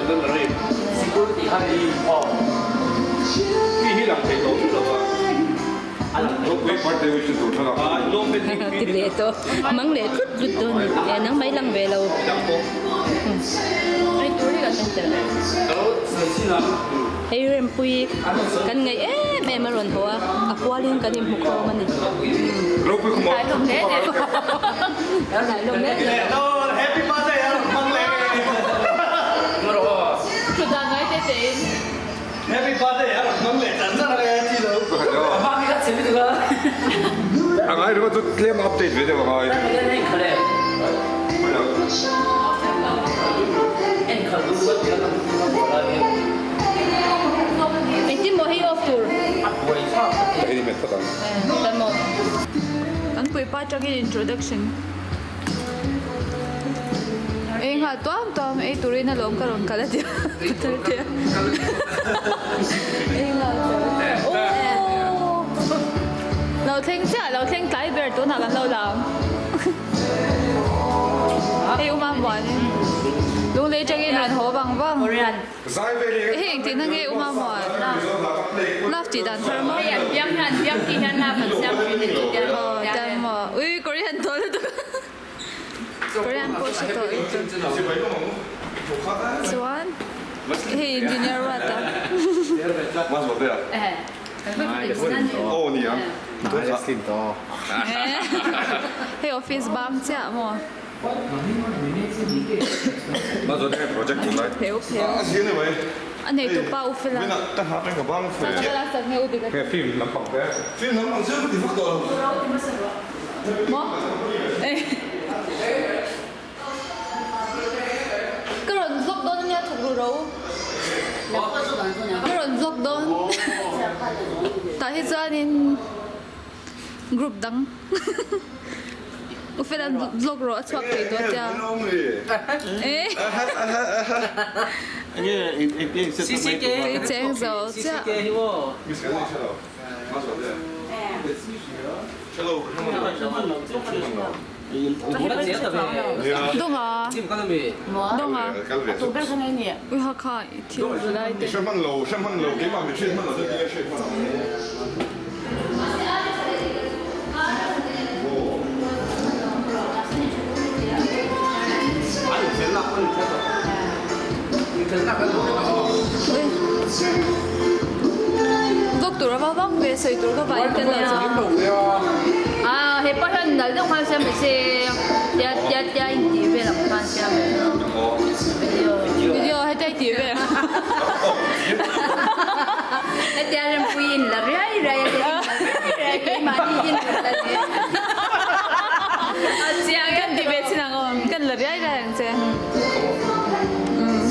Ti leh tawh mang leh tlut tlut dawn a ni e nang mai lang ve lo. Hei Rempuii kan ngaih em em a rawn haw a, a kualin kan inhmu khawm a ni. Engtin maw hei off tur? Kan puipa atangin introduction ei nghal tuam tuam ei turin alawm ka rawn kal a tia ei nghal aww lo thleng chiah lo thleng tlai ber tunah kan lo la ang. Hei u Mamuanin Lunglei atangin rawn haw vang vang. Hei engtihna nge u Mamuan? Love tih dan thar maw? Aw tiang maw? Ui Korean tawh lutuk Korean pawh hre tawh lutuk. Chuan hei engineer Ruata. Hei office bang chiah maw? Pheu pheu a nei tu pa u fela maw? Ka rawn vlog dawn ania thawk ru ro. Ka rawn vlog dawn. Tah hi chuanin group dang U Fela vlog rawh a chhuak thei tawh a tia. Tui cheng zo chiah. Dawnga Dawnga Ui ha kha i thil lai te. Vlog tur a va vak ve sawi tur ka vai tel lo chuan. Ah hepa hian nalh deuh khan siam mai se tia tia tia in tih vel ang khan siam mai video video hetia i tih vel hetia rempui in la riai riai a in la riai riai keimahni in rawn la leh a chiang kan ti ve chin ang aw kan la riai riai ang che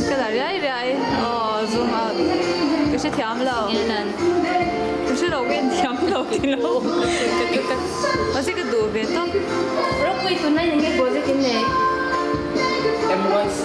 ka la riai riai aw zoom out ka hrethiam lo. Ka hre lo ka inthiam lo ti lo mahse ka duh ve tawp. Ropui tunlai eng nge project in nei? MYC.